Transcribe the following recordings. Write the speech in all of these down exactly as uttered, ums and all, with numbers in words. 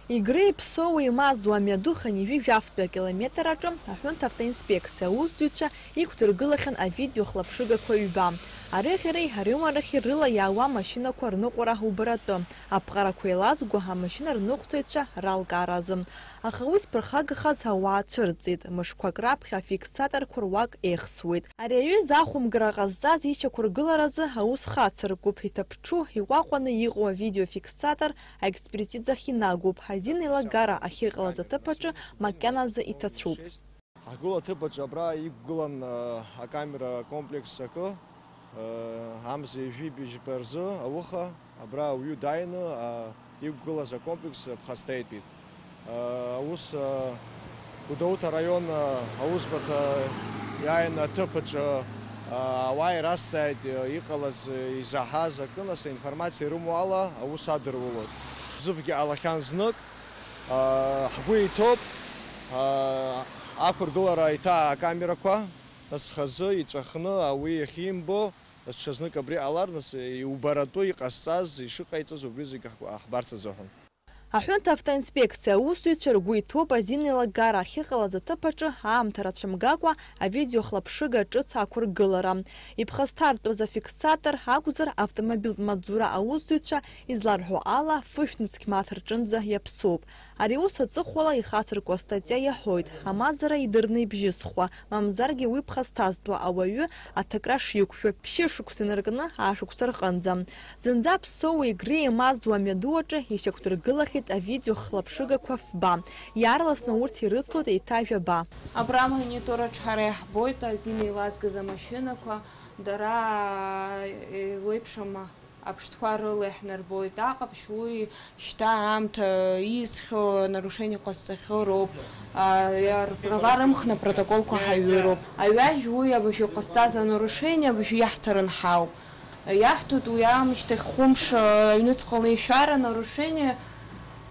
Игреи Ԥсоуи еимаздо амҩаду хынҩажәи жәафтәи акилометр аҿы аҳәынҭ автоинспекциа аусзуҩцәа иқәдыргылахьан авидеохлаԥшыгақәа ҩба. Арыӷьареи арымарахьи рыла иаауа амашьынақәа рныҟәара убаратәы, аԥҟарақәа еилазго амашьына рныҟәцаҩцәа ралкааразы. Аха уи зԥырхагахаз ауаа цәырҵит. Мышқәак раԥхьа афиксаторқәа руак еихсуеит. Ари аҩыза ахәымгара ҟазҵаз ишьақәыргыларазы аус хацыркуп, иҭаԥҽу, иҟәаҟәаны иҟоу авидеофиксатор аекспертизахь инагоуп, азин еилагара ахьыҟалаз аҭыԥ аҿы макьаназы иҭацәуп. Ҳгәыла аҭыԥ аҿы абра иқәгылан, э, акамера комплекс акы, э, амз ҩажәи быжьба рзы ауха, абра ауаҩы дааины, а, иқәгылаз акомплекс ԥхасҭеитәит. Э, аус, э, Гәдоуҭа араион, э, аусбарҭа иааины аҭыԥ аҿы, э, ауаа ирасҵааит, э, иҟалаз, э, изаҳаз акы, нас аинформациа ирымоу ала аус адырулоит. Зыбгьы ҟалахьан знык, э, ҳгәы иҭоуп, э, ақәыргылара еиҭа акамерақәа, нас хазы иҵәахны ауаҩы иахьимбо, ҽазнык абри ҟалар, нас иубаратәы иҟасҵаз, ишыҟаиҵаз убри зегьы ҳгәы аҳбарц азыҳәан. Аҳәынҭ автоинспекциа аусзуҩцәа ргәы иҭоуп азин еилагара ахьыҟалаз аҭыԥ аҿы аамҭа рацәамгакәа авидеохлаԥшыга ҿыц ақәыргылара. Иԥхасҭартәыз афиксатор акәзар, автомобильтә маҵзура аусзуҩцәа изларҳәо ала, фышә нызқь мааҭ рҿынӡа иаԥсоуп. Ари ус аҵыхәала ихацыркуа астатиа иаҳәоит, амазара идырны ибжьысхуа, мамзаргьы уи ԥхасҭазтәуа ауаҩы аҭакра шиқәшәо ԥшьышықәса инаркны ашықәса рҟынӡа. Зынӡа Ԥсоуи Греи еимаздо амҩаду аҿы ишьақәдыргылахьеит авидеохлаԥшыгақәа фба. Иаарласны урҭ ирыцлоит еиҭа жәаба. Абра амонитор аҿы ҳара иаҳбоит азин еилазгаз амашьынақәа, дара еиуеиԥшым аԥштәқәа рыла иаҳнарбоит. Аҟаԥшь уи шьҭа аамҭа ииасхьоу, анарушение ҟазҵахьоу роуп. А, рправа рымхны апротоколқәа ҳаҩыроуп. Аҩажә уи абыржәы иҟазҵаз анарушение абыржәы иаҳҭарын ҳауп. Иаҳҭоит уи аамышьҭахь хәымш, а, аҩныҵҟала ишәар анарушение,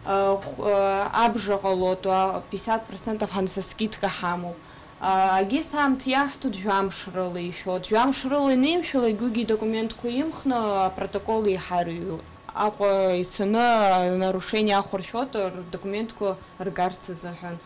а, хә-, а, абжа ҟалоит, а, пятьдесят процентов ҳанса скидка ҳамоуп. Агьыс аамҭа иаҳҭоит жәамш рыла ишәоит. Жәамш рыла ианеимшәалак, уигьы идокументқәа имхны апротокол еиҳарыҩуеит. Аҟәа ицаны анарушение ахәаршәоит рдокументқәа ргарц азыҳәан.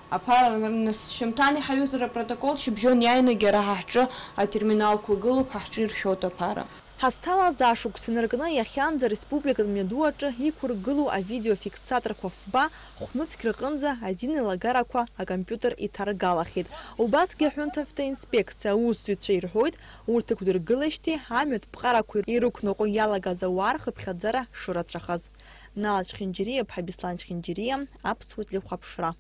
Аԥара, нас, шьымҭан иҳаҩызар апротокол, шьыбжьон иааинагьы ара ҳа ҳҿы атерминалқәа гылоуп, ҳа ҳҿы иршәоит аԥара. Ҳазҭалаз ашықәс инаркны иахьанӡа ареспубликатә мҩаду аҿы иқәыргылоу авидеофиксаторқәа фба хәнызқь рҟынӡа азин еилагарақәа акомпиутер иҭаргалахьеит. Убасгьы аҳәынҭ автоинспекциа аусзуҩцәа ирҳәоит, урҭ ықәдыргылеижьҭеи амҩатә ԥҟарақәа ирықәныҟәо иалагаз ауаа рхыԥхьаӡара шырацәахаз. Нала Чхинџьириа-ԥҳа, Беслан Чхинџьириа, Аԥсуа телехәаԥшра.